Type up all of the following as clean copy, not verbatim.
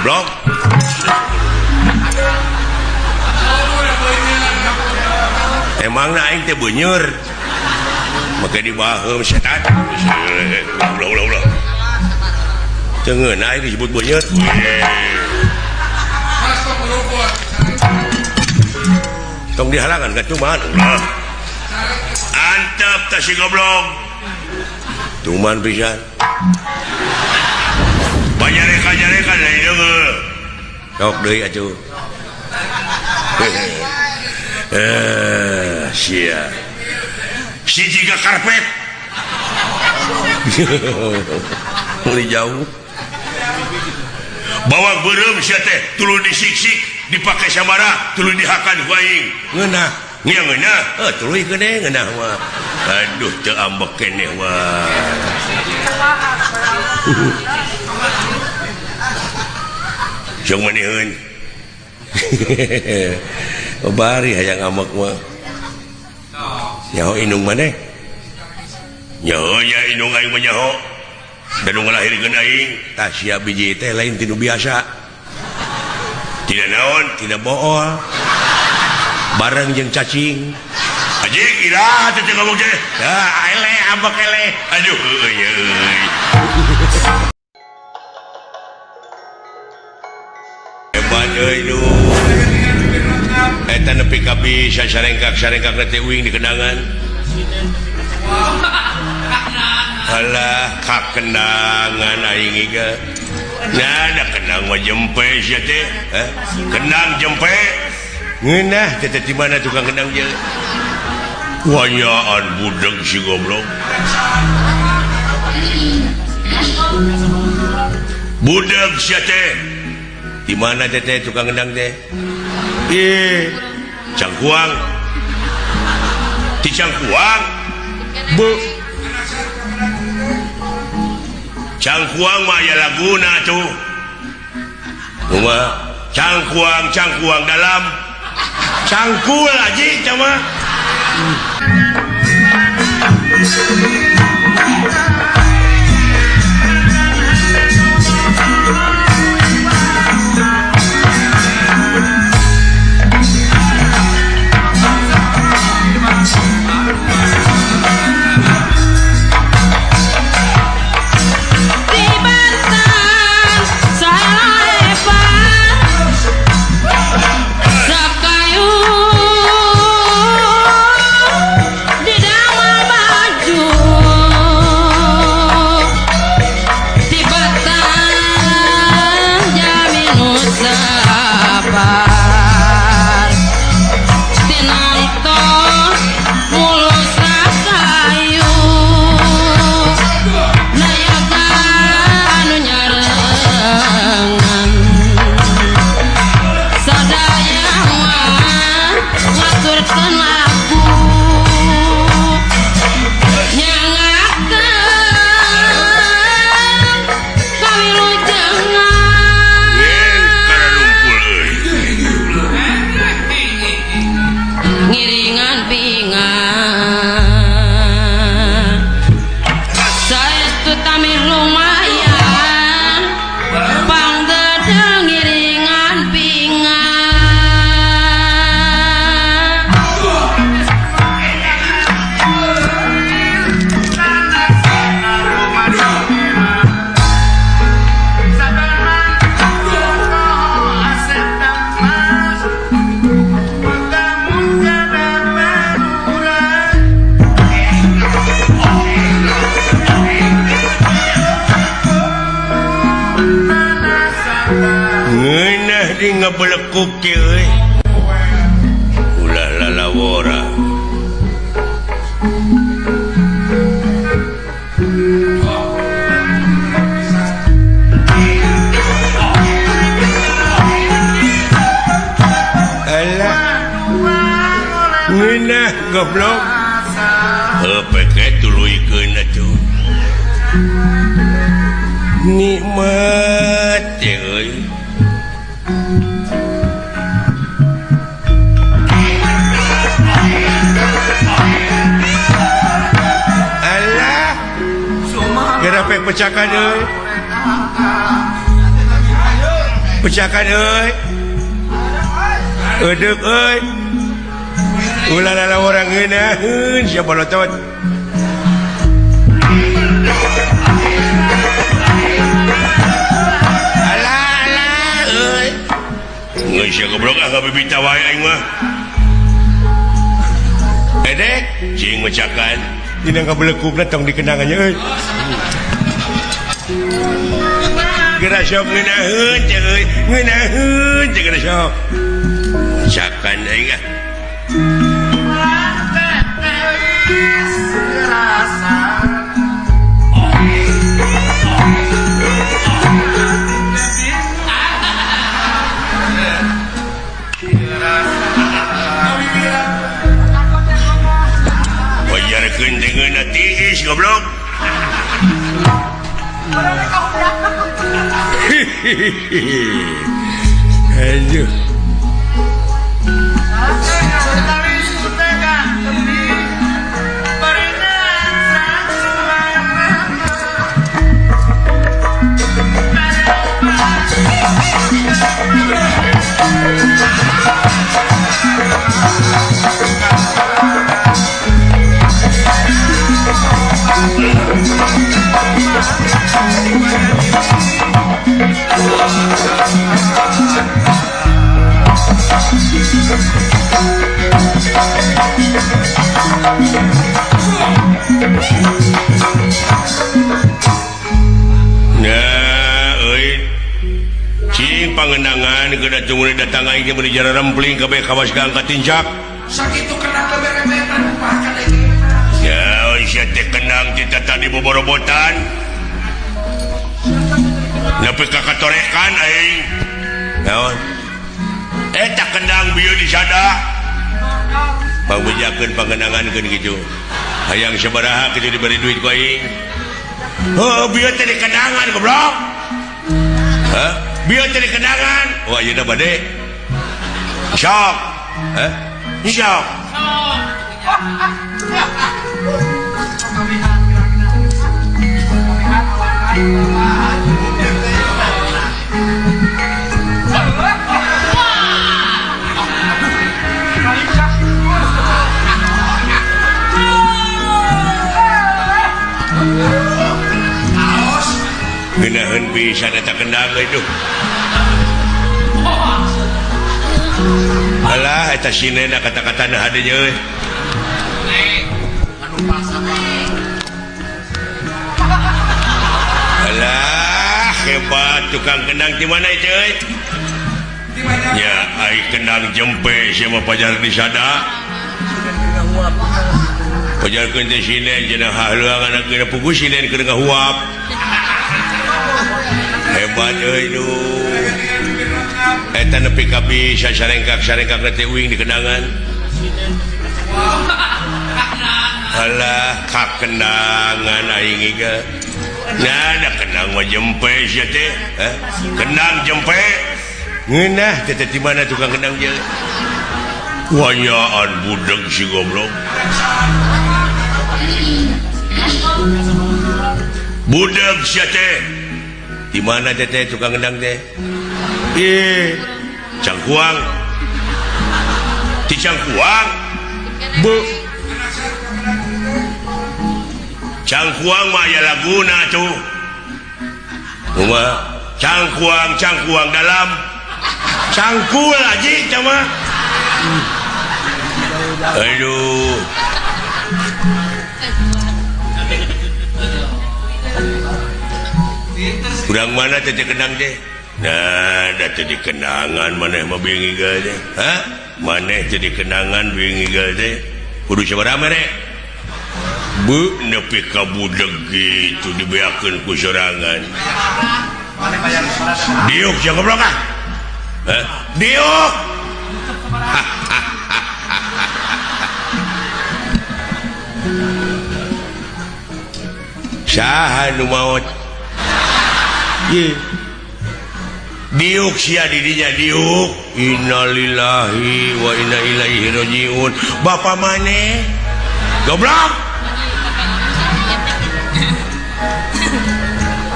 Goblok. Emangna aing teh beuneur. Make dibaheum setan. Ulah ulah ulah. Teu ngeunah aing disebut beuneur. Tong dihalangan ka cuman. Ulah. Antep teh si goblok. Tuman pisan. Banyarekan-nyarekan deui deungeul. Sok deui atuh. Sia. Si jiga karpet. Mulai jauh. Bawang beureum sia teh tuluy disiksik, dipake samara, tuluy dihakan ku aing. Ngeunah, nya ngeunah. Heuh tuluy gede ngeunah mah. Aduh teu ambek keneh wah. Jeung maneheun. Bari hayang ambek mah. Nyaho indung maneh? Nyaho nya indung aing mah nyaho. Da nu ngalahirkeun aing tah sia biji teh lain ti nu biasa. Tina naon? Tina bool. Bareng jeung cacing. Anjing iraha teh ngomong teh. Ya eleh ambek eleh. Aduh euy euy. Hebat euy nu. Eta nepi ka bisa sarengkak-sarengkak teh uing di kendangan. Alah kakendangan aing iga. Nah, da kendang mah jempe sia teh. Hah? Kendang jempe. Ngeunah teh di mana tukang kendang je? Wanyaan budeg si goblok. Budeg sia teh. Di mana teh teh tukang kendang teh? Ih, Cangkuang. Di Cangkuang. Bu. Cangkuang mah aya laguna tuh. Kumaha? Cangkuang, cangkuang dalam. Cangkul aji cama. Ngebelekuk euy. Ulah lalawora. Alah. Ngeunah goblok. Heuh peke tuluykeun atuh. Nikmat euy. Alah. Geura pek pecakan euy. Pecakan euy. Eudeup euy. Ulah lala orang ngeunaheun sia bolotot. Alah alah euy. Geus sia goblok ah ngabibita wae aing mah. Edek cing mecakan. Dina ngabelekukna tong dikenangannya euy. Geura sok ngeunaheun teh euy, ngeunaheun teh geura sok. Mecakan aing ah. Wajarkeun teh ngeunah tiis goblok. Aduh. Nah, euy. Cing pangenangan geuna tunggu datang aing teh meuni jara rempling kabeh kawas ka angkat tincak. Sakitu kenang beberebetan bahkan aing. Ya, euy sia teh kenang ti tadi boborobotan. Nepi ka katorekan aing. Naon? Eta kendang bieu di sada. Pangbejakeun pangenangankeun kitu. Hayang sabaraha kitu diberi duit ku aing. Heuh, bieu teh di kendangan goblok. Hah? Bieu teh di kendangan. Oh, ayeuna bade. Sok. Hah? Sok. Geunaheun pisan eta kendang euy duh. Alah eta sinena kata-katana hadenya euy. Alah hebat tukang kendang di mana itu euy? Ya ai kendang jempe sia mah pajar di sada. Pajarkeun teh sinen cenah haluangan geuna pugu sinen keur ngahuap. Hebat euy duh. Eta nepi ka bisa sarengkak-sarengkak teh uing di kendangan. Alah kakendangan aing iga. Nah, da kendang mah jempe sia teh. Hah? Kendang jempe. Ngeunah teh teh di mana tukang kendang je? Wanyaan budeg si goblok. Budeg sia teh. Di mana teh teh tukang kendang teh? Ih, Cangkuang. Di Cangkuang. Bu. Cangkuang mah aya laguna tuh. Kumaha? Cangkuang, cangkuang dalam. Cangkul aji teh mah. Aduh. Kurang mana teh kendang teh? Nah, da teh di kendangan maneh mah bingi geus teh. Hah? Maneh teh di kendangan bingi geus teh. Kudu sabaraha mere? Bu nepi ka budeg kitu dibeakeun ku sorangan. Diuk sia goblok ah. Hah? Diuk. Saha nu maot? Ye. Diuk sia didinya diuk. Innalillahi wa inna ilaihi rajiun. Bapa maneh? Goblok.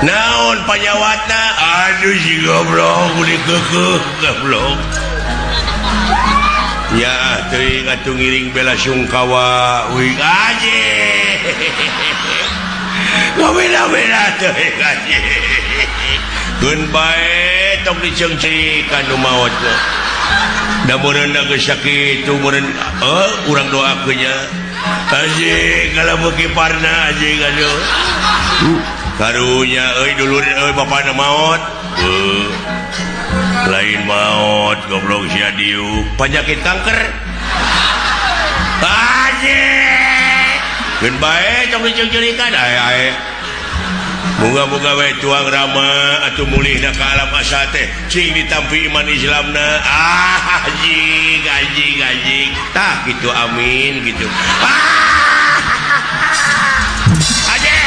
Naon panyawatna? Aduh si goblok dikekeuh goblok. Ya teuing atuh ngiring bela sungkawa uing anjing. Ngabela-bela teuing anjing. Keun bae tong diceungceukan nu maot mah. Da meureun geus sakitu meureun urang doakeun nya. Anjing kalau beuki parna anjing aduh. Karunya euy dulur euy bapana maot. Lain maot goblok sia diuk penyakit kanker. Anjing. Keun bae tong diceungceurikan ae ae. Moga-moga we tuang rama atuh mulihna ka alam asa teh cing ditampi iman Islamna. Ah anjing anjing anjing. Tah kitu amin gitu. Ah! Anjing.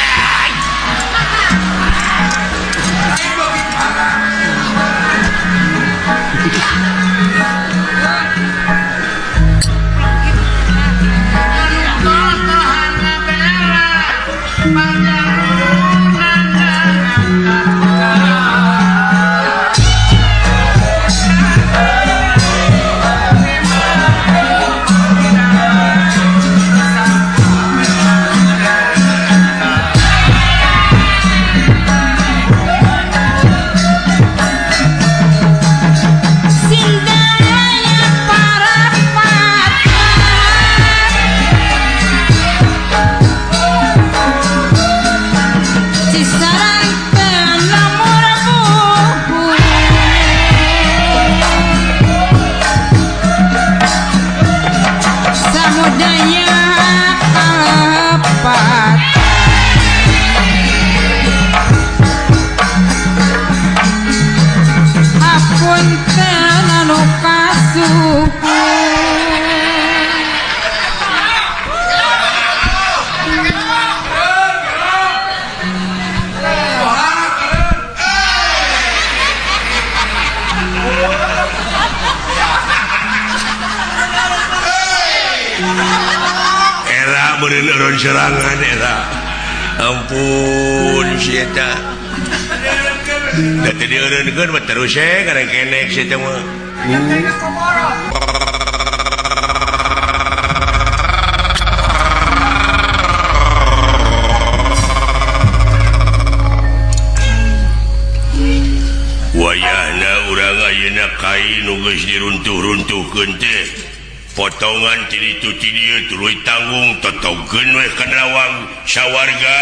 Serangan era ampun si eta da teu dieureunkeun mah terus we karengkenek si eta mah. Wayahna urang ayeuna kai nu geus diruntuh-runtuhkeun teh potongan ti ditu ti dieu tuluy tanggung totogkeun we ka lawang sawarga.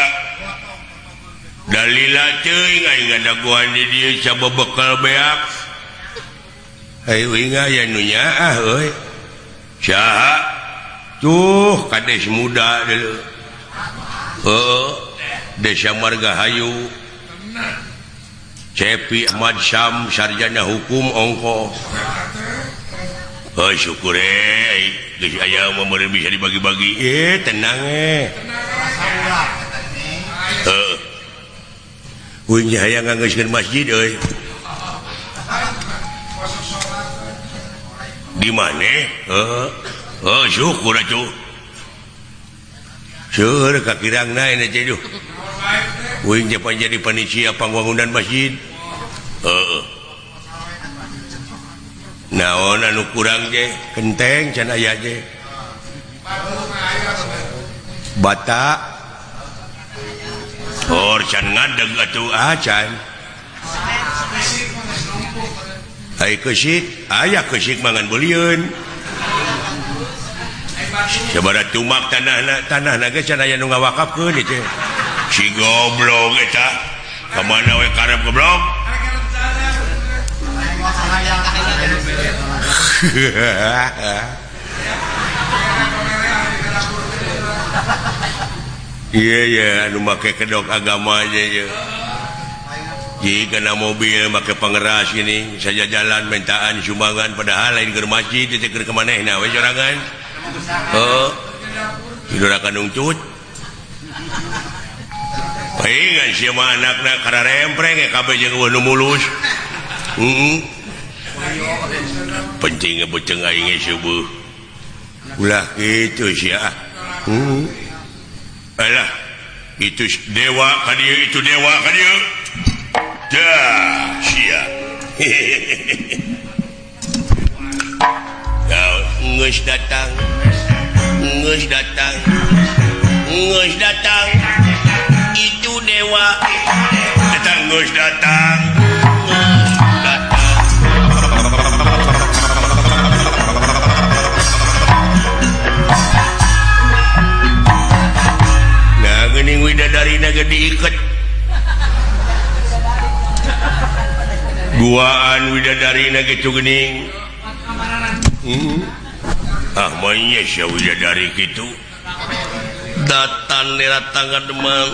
Dalila teuing aing ngadagoan di dieu sababekal beak. Hayu uing aya nu nyaah euy. Saha? Tuh kades muda deuleu. Heuh, Desa Margahayu. Cepi Ahmad Syam sarjana hukum ongkoh. Oh syukur geus aya mah meureun bisa dibagi-bagi. Tenang Heuh. Uing hayang nganggeuskeun masjid euy. Di mana? Heeh. Oh syukur atuh. Seueur kakirangna ini teh duh. Uing teh pan jadi panitia pangwangunan masjid. Heeh. Naon anu kurang ge kenteng can aya ge bata or can ngadeg atuh acan ai keusik aya keusik mangan belieun sabaraha tumak tanahna tanahna ge can aya nu ngawakafkeun ieu teh si goblok eta ka mana we karep goblok. Iya ya anu make kedok agama aja ya. Jika na mobil make pangeras gini saja jalan mintaan sumbangan padahal lain keur masjid teh keur kamanehna we sorangan. Heuh. Tidur akan nungcut. Paingan sia mah anakna kararempreng kabeh jeung eueuh nu mulus. Heeh. Penting beuteung aing ge subuh. Ulah kitu sia. Alah. Itu dewa ka dieu, itu dewa ka dieu. Dah sia. Geus datang. Geus datang. Geus datang. Itu dewa. Datang geus datang. Geus datang. Nah geuning widadarina ge diiket. Duaan widadarina kitu geuning. Ah manya sia widadari kitu. Datan datang Demang.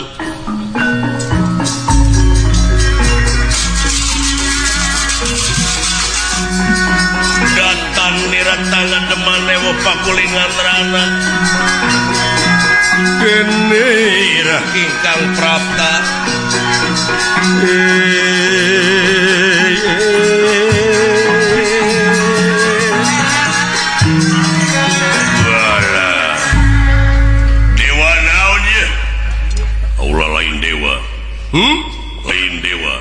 Datan diratangan Demang lewo pakulingan rana. Dene irah ingkang prapta. Lain dewa.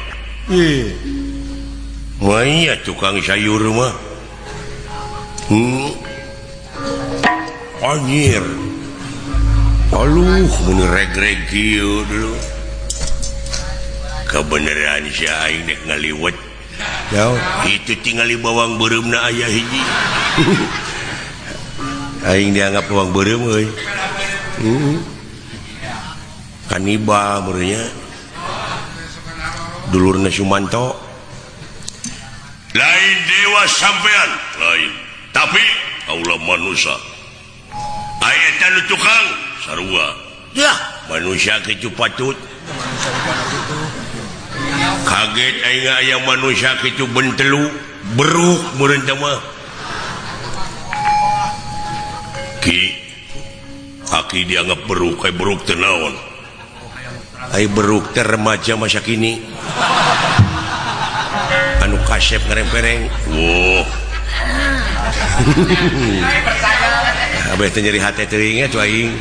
Maya tukang sayur mah. Anjir. Aluh mun reg-reg kieu dulu. Kebeneran si aing dek ngaliwet. Itu tingali bawang beureumna aya hiji. Aing dianggap bawang beureum euy. Kaniba meureunnya. Dulurna Sumanto. Lain dewa sampean, lain. Tapi kaula manusia. Aya tanu tukang sarua. Yah, manusia kitu patut. Kaget aing aya manusia kitu bentelu, beruk meureun teh mah. Ki aki dianggap beruk, ai beruk teh naon? Ai beruk teh remaja masa kini. Anu kasep ngerempereng. Wow. Abeh teh nyeri hate teuing atuh aing.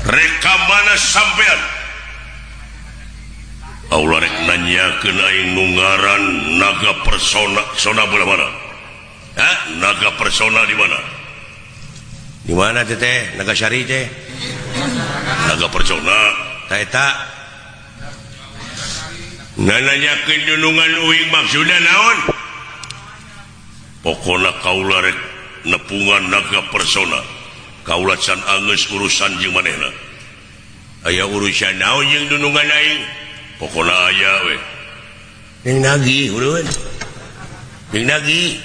Reka mana sampean? Aula rek nanyakeun aing nu ngaran naga persona sona belah mana? Hah? Naga persona di mana? Di mana teh teh? Naga Syari teh? Naga persona. Ta eta. Nanyakeun dunungan uing maksudna naon? Pokona kaula rek nepungan naga persona. Kaula can anggeus urusan jeung manehna. Aya urusan naon jeung dunungan aing? Pokona aya we. Jeung nagih urun. Jeung nagih.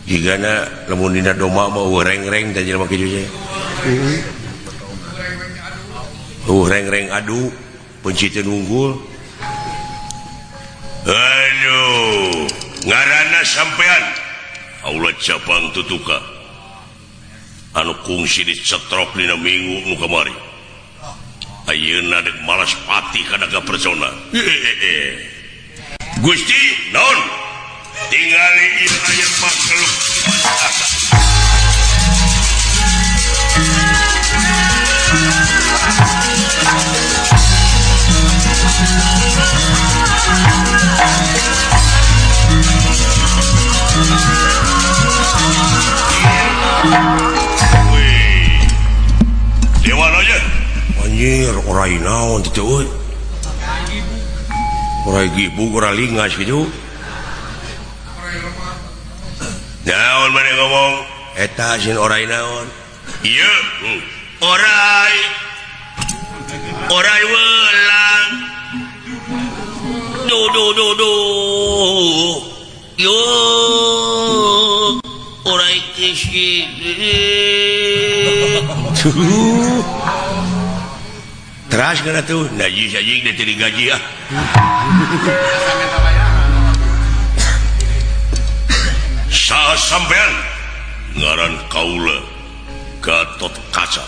Jigana lamun dina domba mah eueuh reng-reng teh jelema kitu teh. Eueuh reng-reng adu penciteun unggul. Aduh, ngaranna sampean Aula Cabang Tutuka. Anu kungsi dicetrok dina minggu nu kamari. Ayeuna dek malas pati ka naga persona. Gusti, naon? Tingali ieu aya makhluk asa. Wih. Dewa aja. Anjir, orai naon teh euy. Orai gibug, orai lingas kitu. Naon maneh ngomong? Eta sin orai naon? Ieu, orai. Orai welang. Du du du du. Yo. Orai kisi. Teras kana tuh, najis anjing teh digaji ah. Saha sampean ngaran kaula Gatot Kaca.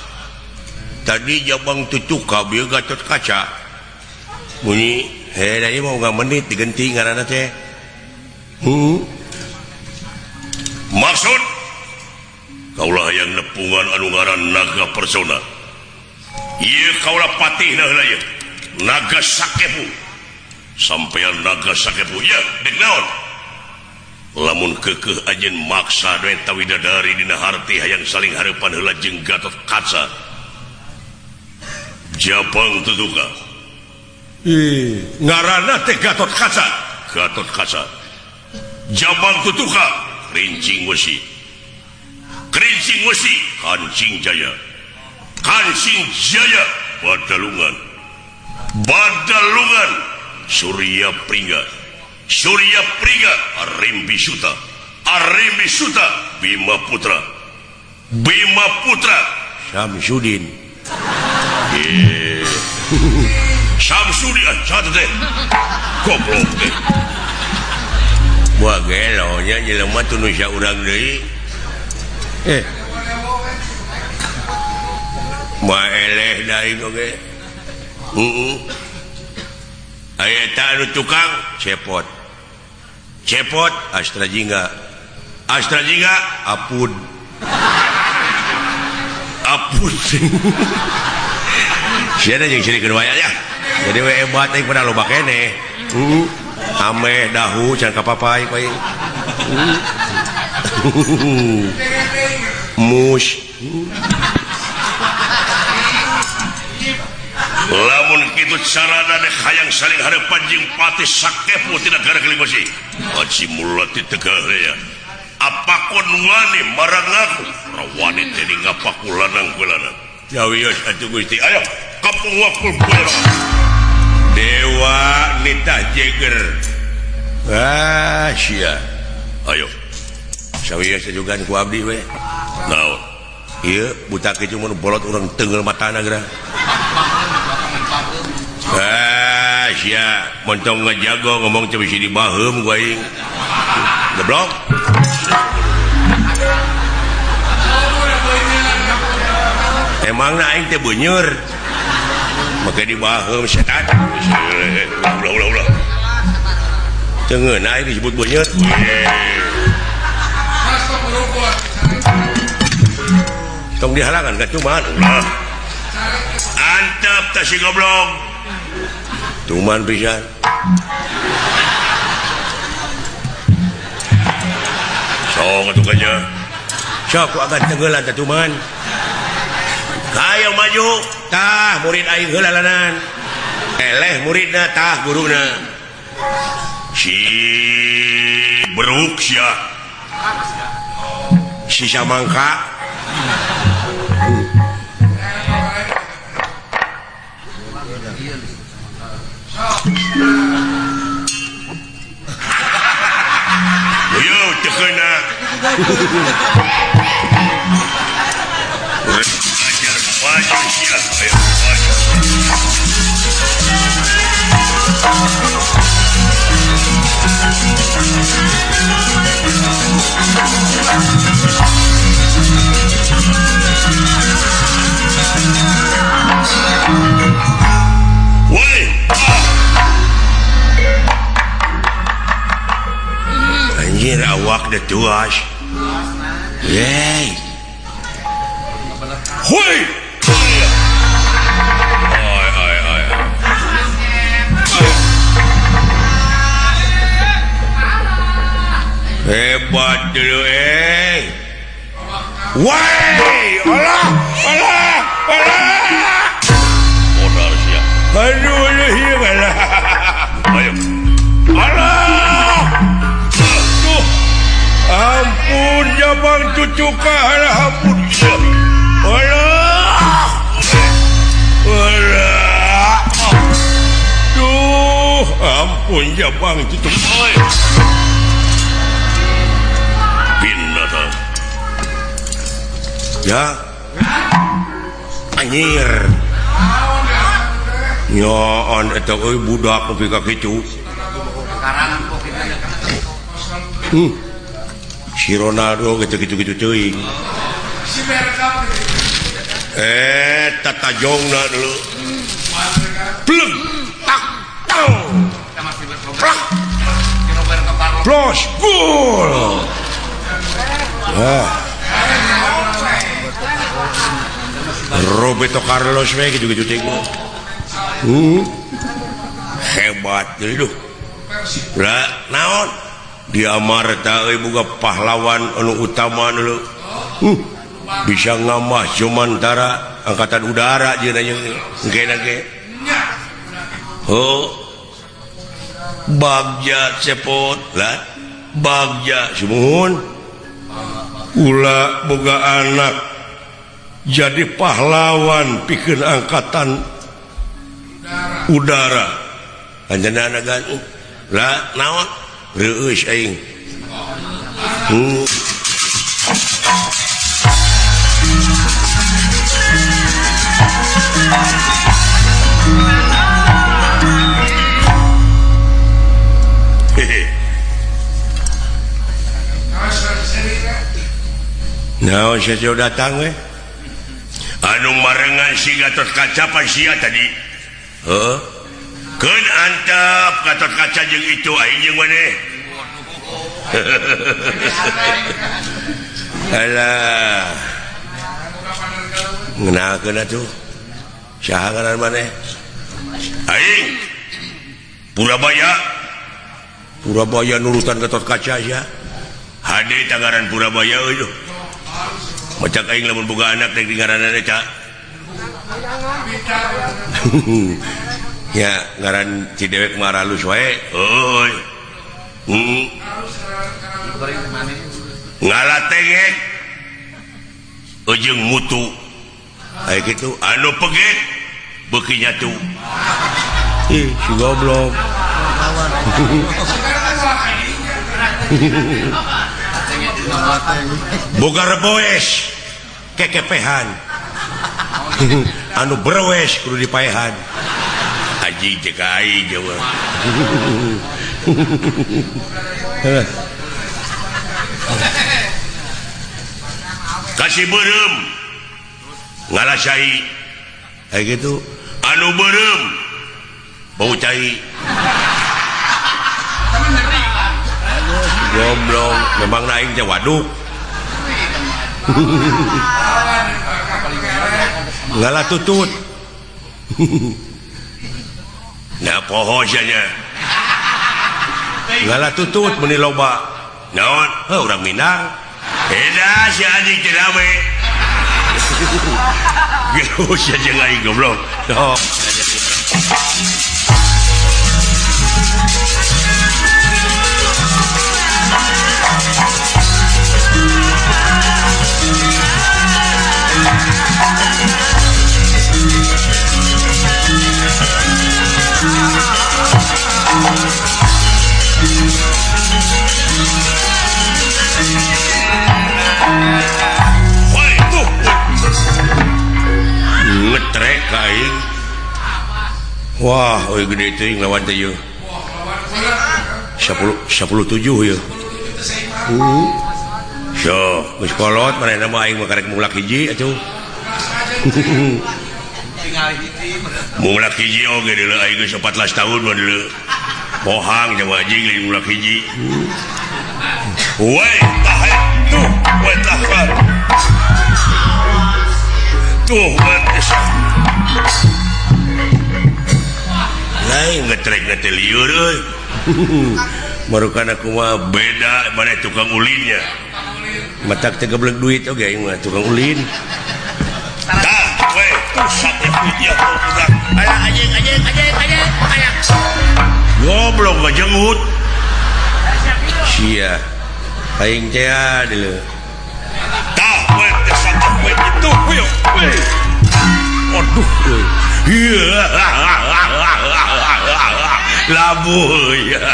Tadi Jabang Tutuka bieu Gatot Kaca. Bunyi heh da ieu mah unggal menit digenti ngaranna teh. Maksud kaulah yang nepungan anu ngaran naga persona. Ieu kaulah patihna heula ieu. Naga Sakepu. Sampean naga Sakepu ya dek naon? Lamun keukeuh anjeun maksa eta widadari dina harti hayang saling hareupan heula jeung Gatot Kaca. Jabang Tutuka. Ih, ngaranna teh Gatot Kaca. Gatot Kaca. Jabang Tutuka, Kerincing Wesi. Kerincing Wesi, Kancing Jaya. Kancing Jaya, Badalungan. Badalungan, Surya Pringga. Surya Pringga, Arimbi Suta. Arimbi Suta, Bima Putra. Bima Putra, Samsudin. Samsudin, satu teh. Goblok teh. Buah gelo nya jelema teu nu urang deui. Moal eleh da aing oge. Heeh. Aya eta anu tukang cepot. Cepot Astra Jingga. Astra Jingga apud. Apud. Sia jeung sirikeun waya ya. Jadi we hebat aing pada loba keneh. Heeh. Ameh dahu can kapapai ku aing. Mus. Lamun kitu carana dek hayang saling hareupan jeung Patih Sakepu tina negara Kelibasi. Aji mulati tegah ya. Apakon wani marang aku? Rawani teh ngapaku lanang ku lanang. Jawios atuh Gusti. Ayo kapung wakul bola. Dewa nitah jeger. Ah sia. Ayo. Sawios juga ku abdi we. Naon? Ieu butak kitu mun bolot urang tenggel matana geura. Ah sia, montong ngejago ngomong teh bisi dibaheum ku aing. Goblok. Emangna aing teh beuneur. Make dibaheum setan. Ulah ulah ulah. Teu ngeunah aing disebut beuneur. Tong dihalangan ka cuman ulah. Antep teh si goblok. Tuman pisan. Sok atuh kanya. Sok ku agan tenggelan teh tuman. Hayo maju, tah murid aing heula lanan. Eleh muridna tah guruna. Si beruk sia. Si samangka. Yo teu keuna. Ajar maju sia, ayo maju. Woi, anjir awak dah tuas. Yeay. Hoi. Ai ai ai. Hebat dulu eh. Woi, Allah, Allah, Allah. Modal sia. Aduh, aduh, Allah. Ayo. Allah. Aduh. Ampun jabang cucuka, alah ampun. Allah. Allah. Duh, ampun jabang cucuka. Binatang. Ya. Anjir. Nyoon eta euy budak nepi ka kitu. Si Ronaldo gitu-gitu teuing. Tata jongna dulu. Pleng tak tang. Plak. Plus gol. Wah. Roberto Carlos we gitu-gitu teh. Hebat jadi duh. Lah naon? Di Amarta euy boga pahlawan anu utama dulu. Bisa ngamah Jumantara angkatan udara jeung engke ge. Oh. Bagja cepot lah. Bagja sumuhun. Ulah boga anak jadi pahlawan pikeun angkatan udara. Anjeunna lah naon? Reueus aing. Naon sia datang we? Anu marengan si Gatot Kaca pan sia tadi. Heuh. Keun antep Gatot Kaca jeung itu aing jeung maneh. Alah. Ngeunahkeun atuh. Saha ngaran maneh? Aing Purabaya. Purabaya nurutan Gatot Kaca sia. Hade tangaran Purabaya euy. Macak aing lamun boga anak rek dingaranna eta. Ya ngaran si dewek mah halus wae. Euy. Ngalatengek ujung mutu. Aya kitu anu peget beuki nyatu. Ih, si goblok. Boga reboes kekepehan. Anu berwes kudu dipaehan. Aji cek aing jawa. Kasih beureum ngalasai. Aya kitu anu beureum bau cai. Goblok, memang aing teh waduk. Ngalah tutut. Nah poho sia nya. Ngalah tutut meuni loba. Naon? Heuh urang Minang. Edah si anjing teh rame. Geus sia jeung aing goblok. Sok. Ngetrek aing. Wah, euy gede teuing lawan teh ieu. 10 17 ieu. So, geus kolot manehna mah aing mah karek mulak hiji atuh. Mulak hiji oge deuleu aing geus 14 tahun mah deuleu. Pohang jeung anjing lain mulak hiji. Woi, tah tuh, woi tah. Tuh, woi. Lain ngetrek teh lieur euy. Barukan aku mah beda mana tukang ulinnya. Matak teh geblek duit oge aing mah tukang ulin. Tah, we, tuh sate punya budak. Alah anjing anjing anjing anjing ayak. Goblok ngajenggut. Sia. Aing teh deuleu. Tah, we, teh sate we itu we. Aduh euy. Labuh ya.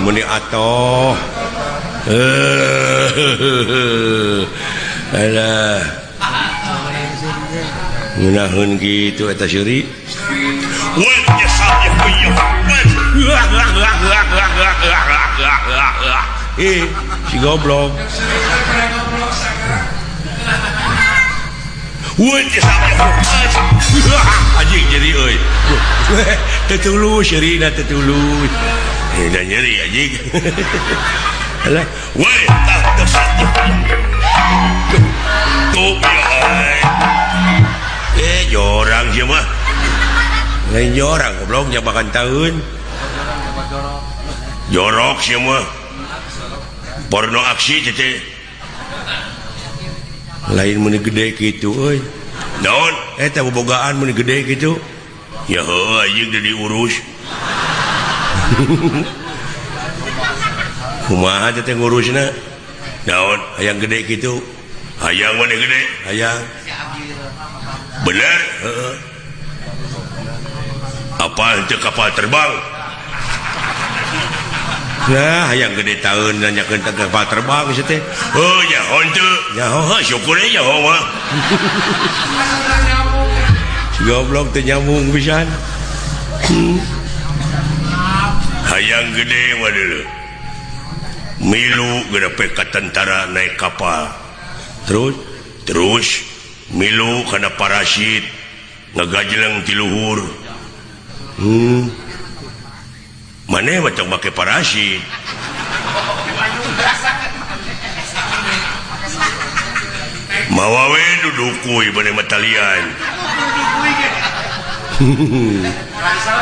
Meni atoh. Alah. Ngeunaheun kitu eta seuri. Eh, si goblok. Anjing nyeri euy. Teu tulus nyerina teu tulus. Da nyeri anjing. Alah, we tah Tuh ya jorang sih mah. Lain jorang goblok nyabakan tahun. Jorok sih mah. Porno aksi teh. Lain mun gede kitu euy. Naon eta bobogaan mun gede kitu. Ya heuh anjing teu diurus. Kumaha teh ngurusna? Naon hayang gede kitu. Hayang mana gede? Hayang. Bener? Heeh. Apa henteu kapal terbang? Nah, hayang gede taeun nanyakeun teh kapal terbang sia teh. Heuh nyaho henteu. Nyaho heuh syukur we nyaho mah. Si goblok teh nyambung pisan. Hayang gede mah deuleu. Milu geura ka tentara naik kapal. Terus milu kana parasit ngagajleng ti luhur. Maneh mah tong make parasit. Mawa we dudukuy maneh mah talian.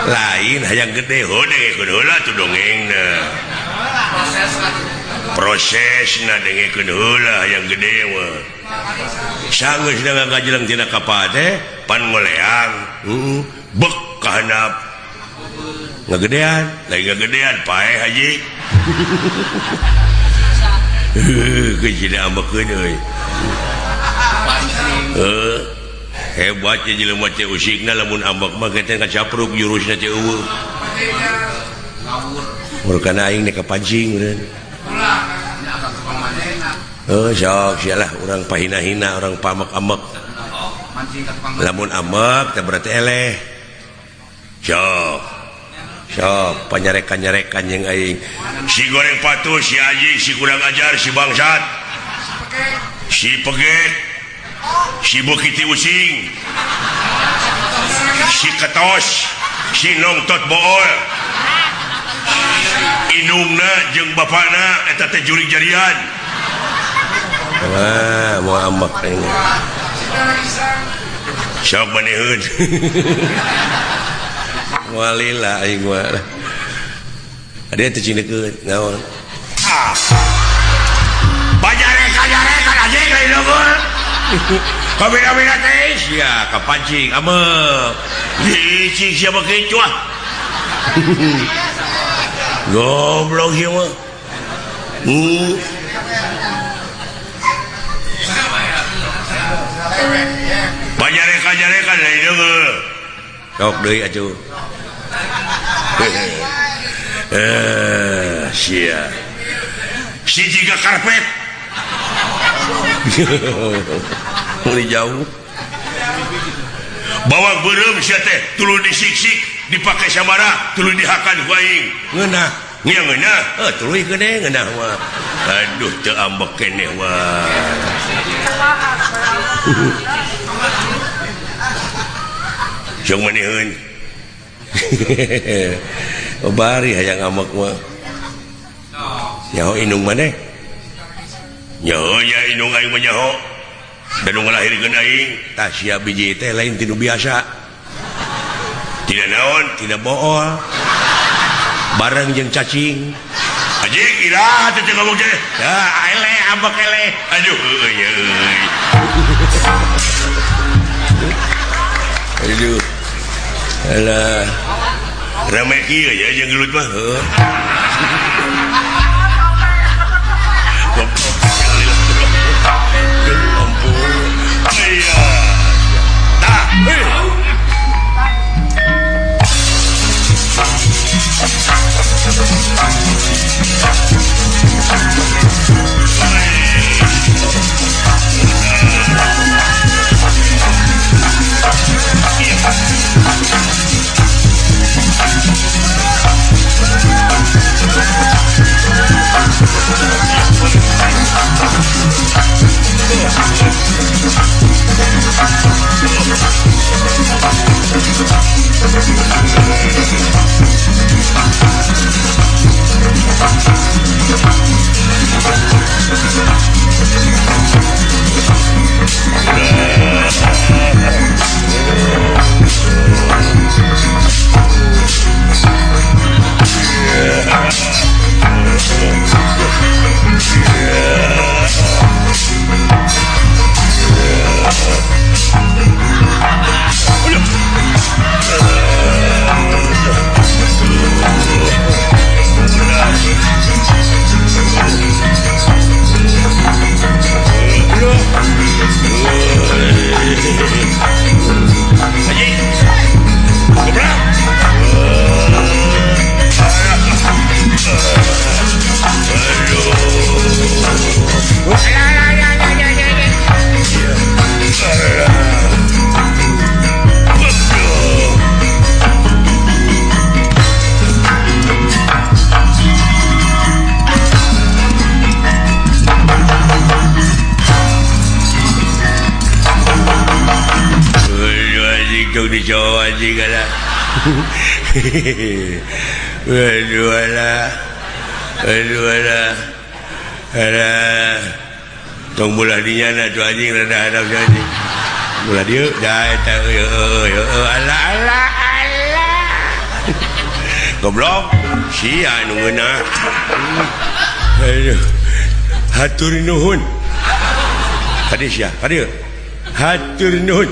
Lain hayang gede heuh dengekeun heula tuh dongengna. Prosesna dengekeun heula hayang gede mah. Sanggeus ngagajleng tina kapal teh pan ngoleang. Bek ka handap. Ngagedean, lain ngagedean paeh haji. Heuh, geus ambekeun euy. Heuh. Hebat ye jelema teh usikna lamun ambek mah teh kacapruk jurusna teh eueuh. Murkana aing nek kapancing meureun. Heuh sok sia lah urang pahina-hina urang pamek-amek. Lamun ambek teh berarti eleh. Sok. Sok panyarekan-nyarekan jeung aing. Si goreng patuh, si anjing, si kurang ajar, si bangsat. Si peget. Si bukiti using. Si ketos, si nongtot bool. Indungna jeung bapana eta teh jurig jarian. Wah, moal ambek aing. Sok maneheun. Walila aing mah. Ada teh cinekeun naon? Ah. Bajarekan-jarekan anjing lain luhur. Kabina-bina teh sia kapancing amek. Licik sia mah kitu ah. Goblok ieu mah. Bajarekan-jarekan lain deungeu. Sok deui atuh. Sia. Si jiga karpet. Mulai jauh. Bawang beureum sia teh tuluy disiksik dipake samara tuluy dihakan ku aing. Ngeunah. Nya ngeunah. Heuh tuluy gede ngeunah mah. Aduh teu ambek keneh mah. Jeung maneheun. Bari hayang ambek mah. Nyaho indung maneh? Nyaho nya indung aing mah nyaho. Da nu ngalahirkeun aing tah sia biji teh lain ti nu biasa. Tidak naon, tidak bool. Bareng jeung cacing. Anjing iraha teh ngomong teh. Ya eleh ambek eleh. Aduh euy euy. Aduh. Alah. Rame kieu ya jeung gelut mah. Heuh. Cicung di Jawa anjing lah. Aduh alah. Aduh alah. Alah. Tong bola dinya na tuh anjing rada hadap anjing. Bola dieu da eta heueuh heueuh alah alah alah. Goblok sia nu ngeunah. Aduh. Hatur nuhun. Kadieu sia, kadieu. Hatur nuhun.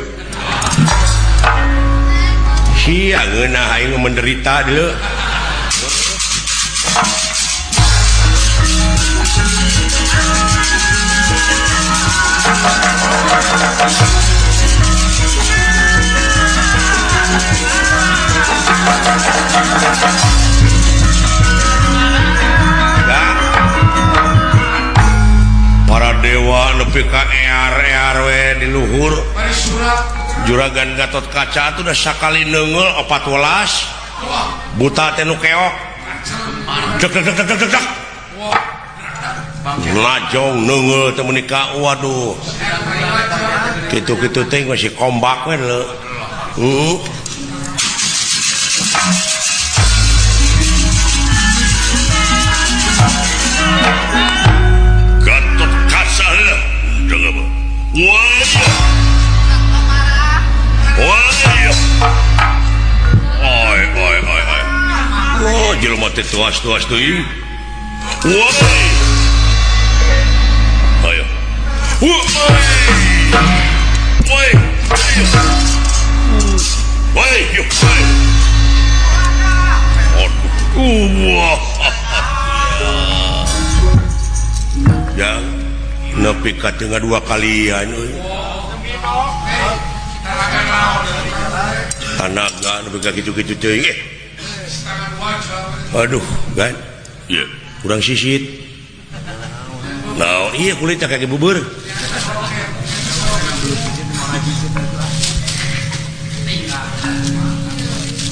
Sia ngeunah aing menderita deuleu. Para dewa nepi ka ear-ear we di luhur. Juragan Gatot Kaca tuh udah sakali neunggeul 14 buta teh nu keok. Dek dek dek dek dek. Lajong neunggeul teh meuni ka waduh. Kitu-kitu teh masih kombak we leu. Heeh. Gatot Kaca heula. Wah. Wah. Oi oi oi oi. Oh, jelema teh tuas-tuas teuing. Woi. Ayo. Woi. Woi. Woi, woi. Aduh. Wah. Ya, nepi ka tengah dua kalian euy. Tanaga nepi ka kitu-kitu teuing eh. Aduh, gan. Ieu kurang sisit. Naon ieu kulitna kaki bubur.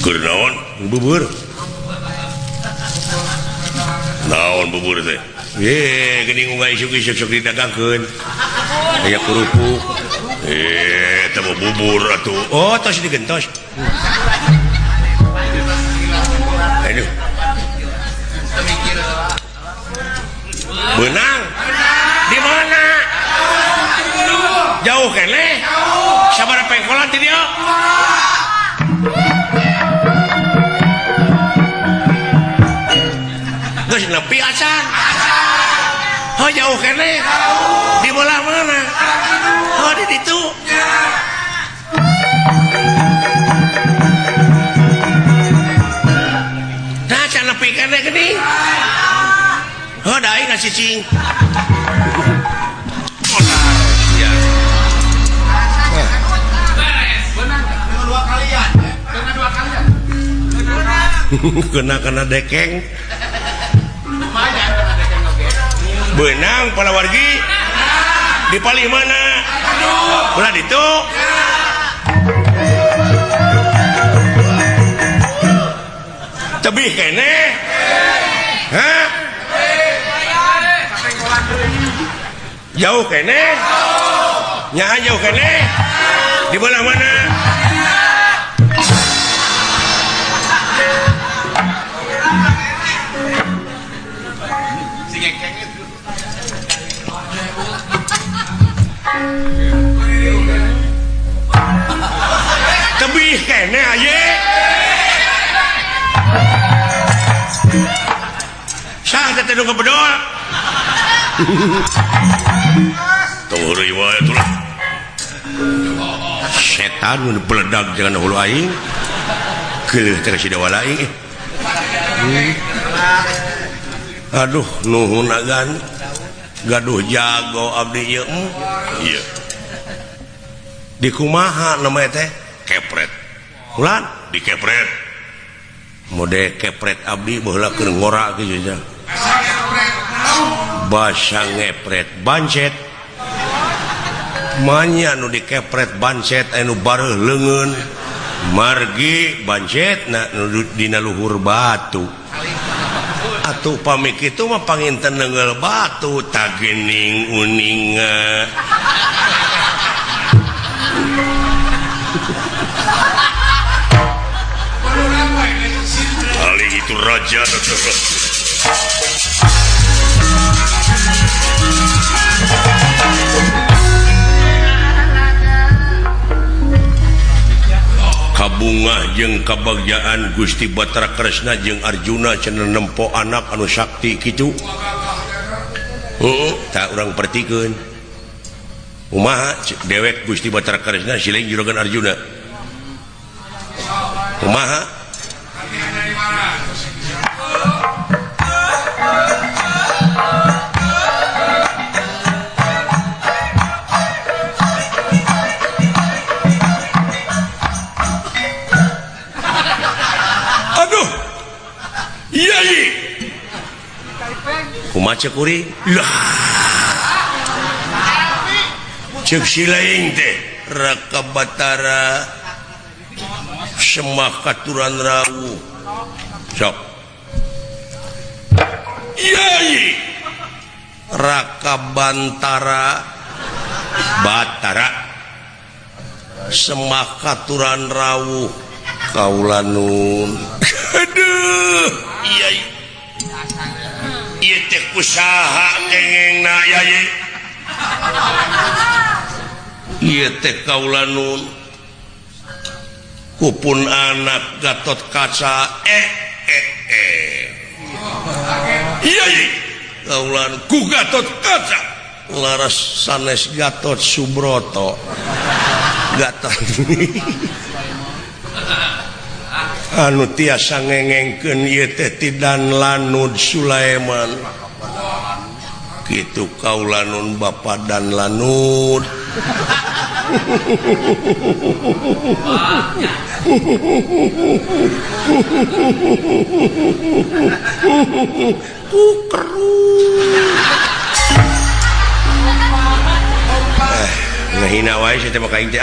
Keur naon bubur? Naon bubur teh? Ye, geuning unggal isuk-isuk sok didagangkeun. Aya kerupuk. Teh mah bubur atuh. Oh, tos digentos. Aduh. Beunang. Di mana? Jauh keneh. Sabaraha pengkolan ti dieu? Geus nepi acan. Oh, jauh keneh. Di belah mana? Oh, di ditu. Nah, can nepi keneh geuning. Oh, da aing ngasicing. Ya. Kena kena dekeng. Benang para wargi di palih mana? Belah ditu. Tebih keneh. Hah? Jauh keneh. Nyahan jauh keneh. Di belah mana? Tebih keneh aye. Sah teh nu ngebedol. Tong heureuy wae atuh lah. Setan mun beledag jangan hulu aing. Geuleuh teh si dewa aing. Aduh nuhun agan. Gaduh jago abdi ieu. Ieu. Di kumaha namanya teh? Kepret. Ulan dikepret. Mode kepret abdi baheula keur ngora kieu nya. Basa ngepret bancet. Manya nu dikepret bancet anu bareuh leungeun. Margi bancet na nu dina luhur batu. Atuh pami kitu mah panginten neunggeul batu tagening uninga. Kali itu raja. Kabungah jeung kabagjaan Gusti Batara Kresna jeung Arjuna cenah nempo anak anu sakti kitu. Heeh, tak urang pertikeun. Kumaha dewek Gusti Batara Kresna siling juragan Arjuna. Kumaha? Aduh. Iya ieu. Kumaha ceuk kuring? Lah. Ceuk si laing teh Raka Batara Semah katuran rawuh. Sok. Yai Raka Bantara Batara Semah katuran rawuh kaula nun. Aduh, yai. Ieu teh kusaha kengengna yai? Ieu teh kaula nun. Kupun anak Gatot Kaca iya kaulan ku Gatot Kaca laras sanes Gatot Subroto Gatot anu tiasa ngengengkeun ieu teh ti Dan Lanud Sulaiman kitu kaulanun Bapa Dan Lanud. Ngahina wae sia teh mah ka aing teh.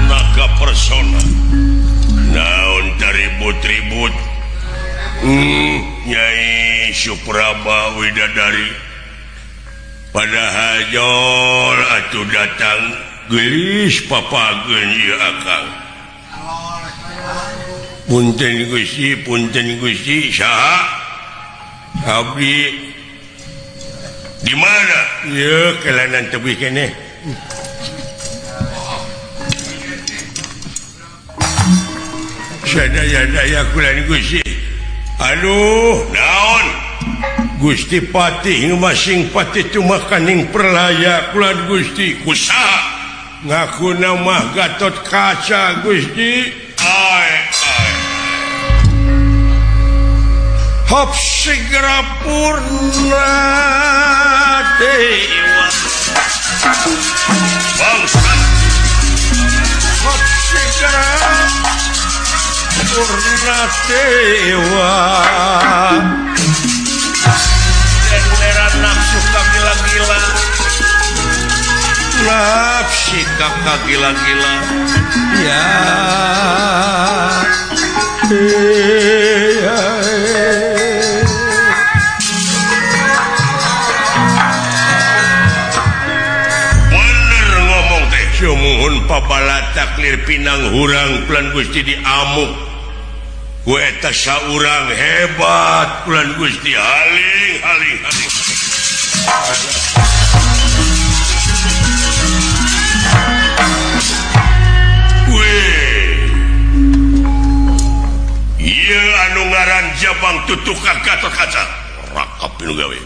Naga persona naon taribut-ribut. Nyai Supraba Widadari pada hajol atuh datang geulis papageun ieu akang. Punten Gusti saha? Abdi di mana? Ieu kelanan tebih keneh. Sadaya-daya kulan Gusti. Aduh, naon? Gusti Patih masing patih tumakaning perlaya kulan Gusti. Kusaha? Ngaku nama Gatot Kaca Gusti. Ai ai. Hop segera purna dewa. Bangsa. Hop segera purna dewa. Dengeran nafsu kagila-gila. Nafsi kakak gila-gila. Ya. Ya. Bener ngomong teh. Sumuhun pabala taklir pinang hurang kulan Gusti diamuk. Ku eta saurang hebat kulan Gusti haling haling haling. Ieu anu ngaran Jabang tutuh ka Gatot Kaca rakap nu gawe.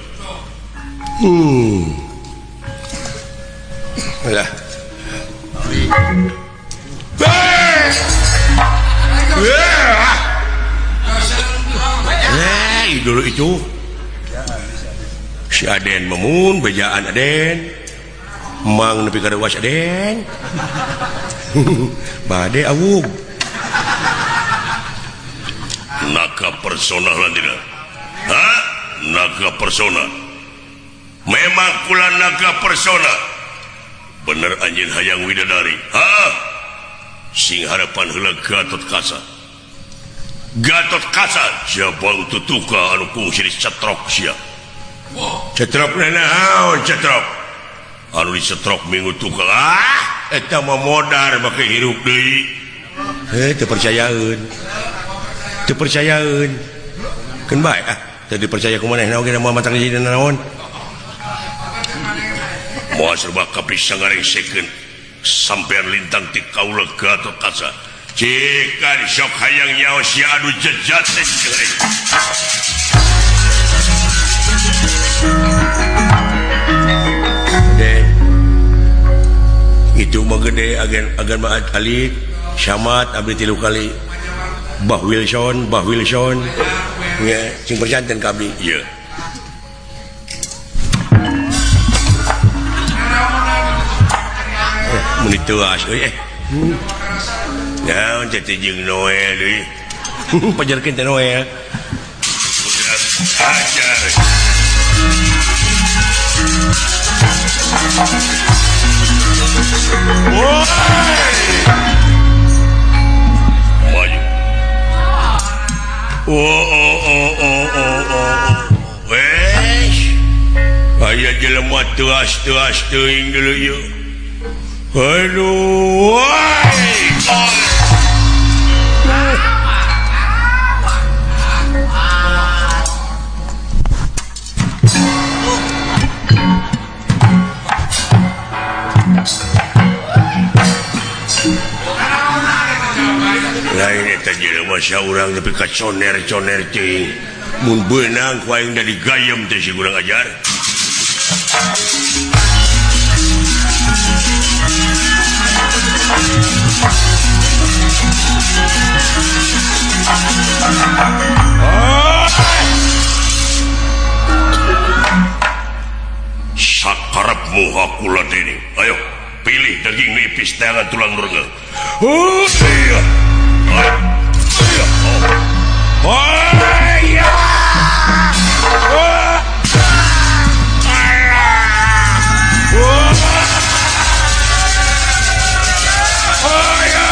Lah. Dulu itu si Aden memun bejaan Aden mang nepi ka deuas Aden bade awug naga persona landina. Ha naga persona memang kula naga persona bener anjeun hayang widadari. Ha sing harapan heula Gatot Kaca. Gatot Kaca Jabang Tutuka anu kungsi dicetrok sia. Cetrok naon cetrok? Anu dicetrok minggu tukang. Ah, eta mah modar make hirup deui. Heh, teu percayaeun. Teu percayaeun. Keun bae ah, teu dipercaya ku manehna oge moal matak jadi naon. Moal serba kapisa ngarengsekeun sampean lintang ti kaula Gatot Kaca. Jika sok hayang nyaho sia anu jejat teh geuring. Gede. Itu mah gede agan agan mah alit Syamat abdi 3 kali. Bah Wilson, Bah Wilson. Nya cing percanten ka abdi. Ieu. Mun teuas euy eh. Naon teh jeung Noel deui. Pajarkeun teh Noel. Ajar. Woi. Maju. Oh oh oh oh oh oh. Wes. Aya jelema teuas-teuas teuing deuleu ieu. Aduh. Woi. Lain eta jelema saurang nepi ka coner-coner teuing. Mun beunang ku aing da digayem teh si kurang ajar. Sakarepmu hakula dening. Ayo pilih daging nipis tangan tulang nurga. Oh iya. Oh iya. Oh iya. Oh. Oh iya.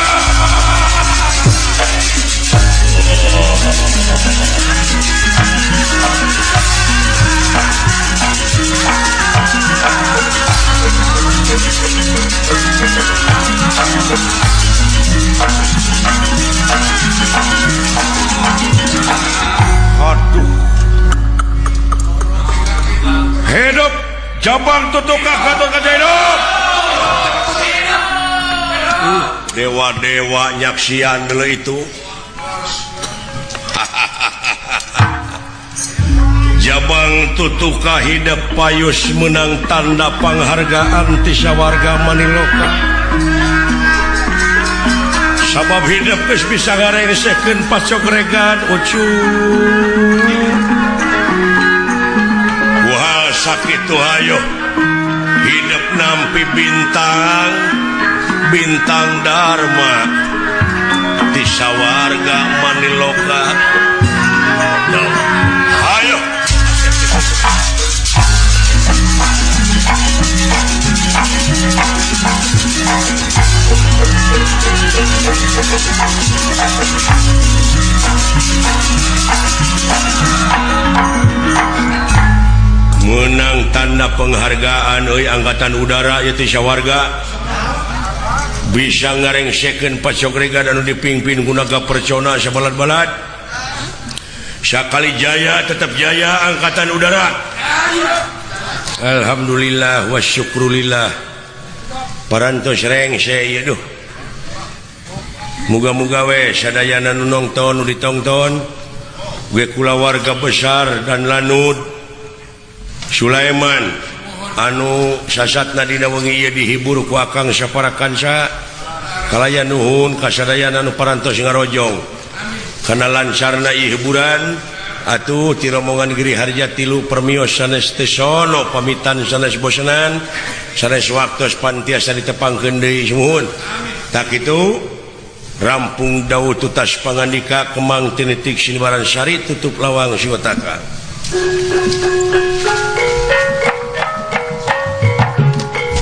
Aduh. Hidup Jabang Tutuka Gatot Kaca hidup. Dewa-dewa nyaksian dulu itu. Jabang Tutuka hidup payus menang tanda penghargaan ti sawarga Maniloka. Sabab hidup geus bisa ngarengsekeun pacogregan ucu. Wah sakitu hayo hidup nampi bintang bintang Dharma ti sawarga Maniloka. Ayo menang tanda penghargaan euy angkatan udara ieu teh sawarga bisa ngarengsekeun pacogregan anu dipimpin ku Naga Percona sabalad-balad. Sakali jaya tetap jaya angkatan udara. Alhamdulillah wa syukrulillah. Parantos rengse ieu duh. Muga-muga we sadayana nu nongton nu ditongton ge kulawarga besar dan Lanud Sulaiman anu sasatna dina wengi ieu dihibur ku Akang Sapara Kansa kalayan nuhun ka sadayana nu parantos ngarojong kana lancarna ieu hiburan atuh ti rombongan Giri Harja 3 permios sanes teh sono pamitan sanes bosenan sanes waktos pantiasa ditepangkeun deui sumuhun. Tak kitu rampung dawuh tutas pangandika kemang tinitik sinibaran sari tutup lawang siwataka.